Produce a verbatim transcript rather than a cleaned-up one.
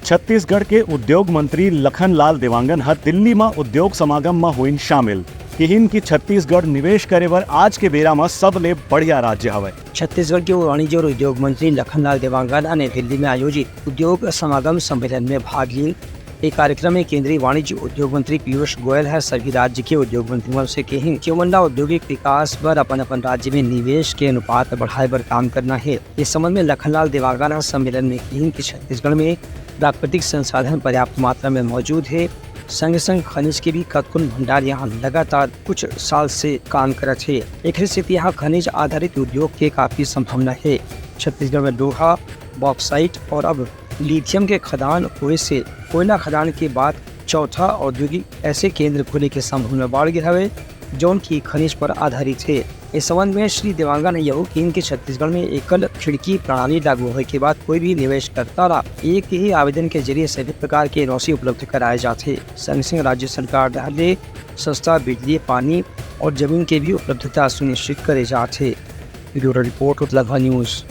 छत्तीसगढ़ के उद्योग मंत्री लखनलाल देवांगन ह दिल्ली म उद्योग समागम म होइन शामिल। किहिन कि छत्तीसगढ़ निवेश करे बर आज के बेरा म सबले बढ़िया राज्य हवय। छत्तीसगढ़ के वाणिज्य और उद्योग मंत्री लखनलाल देवांगन ह नई दिल्ली में आयोजित उद्योग समागम सम्मेलन में भाग लीन। एक कार्यक्रम में केंद्रीय वाणिज्य उद्योग मंत्री पीयूष गोयल ह सभी राज्य के उद्योग मंत्री मन से किहिन कि ओमन ला औद्योगिक विकास बर अपन-अपन राज्य में निवेश के अनुपात बढ़ाए बर काम करना हे। इस संबंध में लखनलाल देवांगन ह सम्मेलन में किहिन कि छत्तीसगढ़ में प्राकृतिक संसाधन पर्याप्त मात्रा में मौजूद हे, संगे संग खनिज के भी कतकोन भंडार यहाँ लगातार कुछ साल से काम करत हे। एकरे सेती यहाँ खनिज आधारित उद्योग के काफी संभावना हे। छत्तीसगढ़ में लोहा, बॉक्साइट और अब लिथियम के खदान होए से कोयला खदान के बाद चौथा औद्योगिक ऐसे केंद्र खुले के संभावना बाढ़ गे हवे, जौन की खनिज पर आधारित हे। इस संबंध में श्री देवांगन ह यहू किहिन कि छत्तीसगढ़ में एकल खिड़की प्रणाली लागू होए के बाद कोई भी निवेशकर्ता ला एक ही आवेदन के जरिए सभी प्रकार के एनओसी उपलब्ध कराए जाथे। संग संग राज्य सरकार डहार ले सस्ता बिजली, पानी और जमीन के भी उपलब्धता सुनिश्चित करे जाथे। Bureau report, Utlagha news.